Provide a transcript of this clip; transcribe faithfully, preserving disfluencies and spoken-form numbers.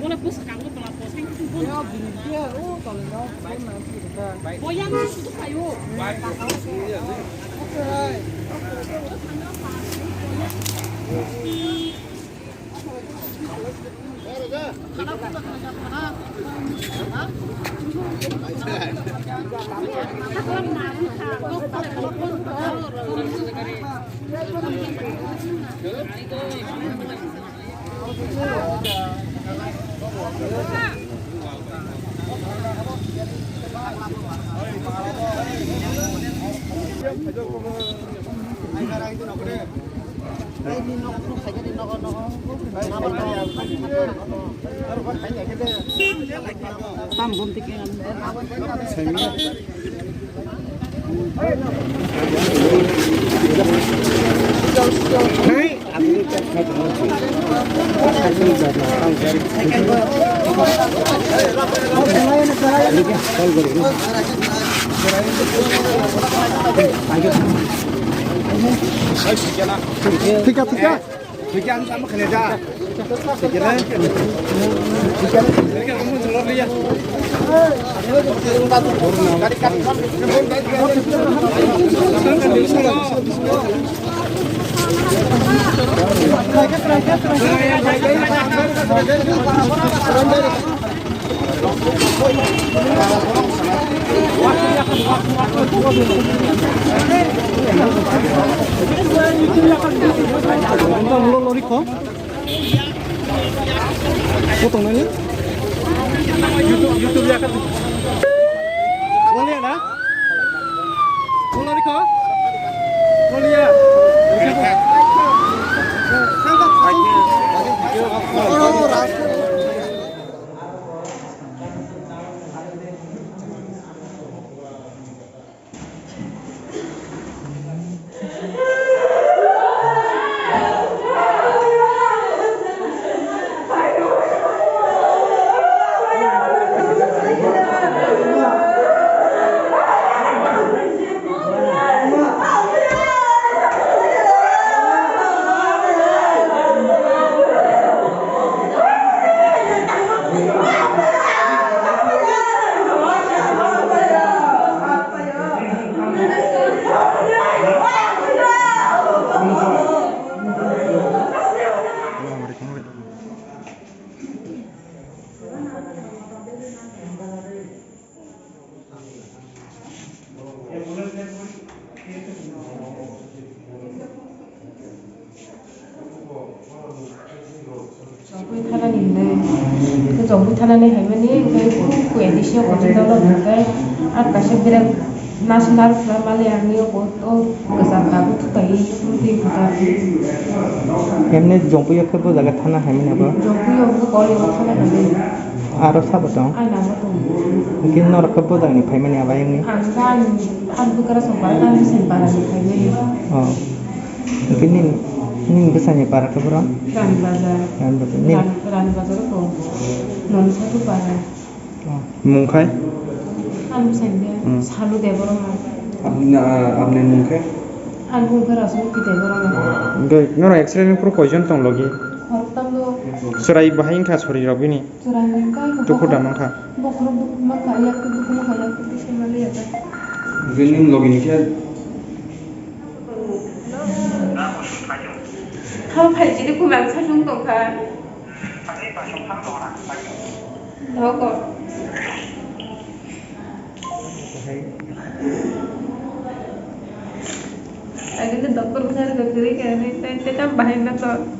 Bola bwskango bola bwskango. Boya no sudu kayo. Thika, thika. Bo tongnani? YouTube, YouTube ya kan. Waliya na? Wala rikha? Waliya. Chongpui thanani hinwi, khe chongpui thanani haimani, hwnkhe kuk kuk A D C o kochwng dolo hwnkhe, ah, kaisa bera national flag mali ang nio bo, o kwcham tabuk thupaiwi, twi kwcham. Hemni chongpui o khe bo jaga thana haimani abo? Chongpui o khe kol o thana haimani. Aro sabo tong? Ai nangma tong. Hwnkhe norok khe bo jagani phaimani abo ayangni? Ang khe ani, ani bwkrasong bai, ani bwsani barani phaimani. Oh. Hwnkhe nini, nini bwsani para khe boro? Rani Bazar. Rani Bazar. Nini? Rani, Rani Bazar o tongo. Noni Satu para. Oh. Mung khai? Ani bwsani de, hmm. Salu Debbarma. Apni, ah, apni mung khe? Ani mung khe Rasmiti Debbarma. Hwnkhe norok accident ni phuru koijon tong logi? Khoroktham do. Chwrai bahai wngkha sori rok bini? Chwrai wngkha. Dukhu da mankha? Bokhorok dukhu mankha, yak dukhu mankha, yak dukhu se mali ya ta. Hwnkhe nini logi ni khe? Tamo phaisidi kumang sajung tongkha. Nogo. Agini doktor bwsari kwrwi khe, tei, tei tam bahai na to.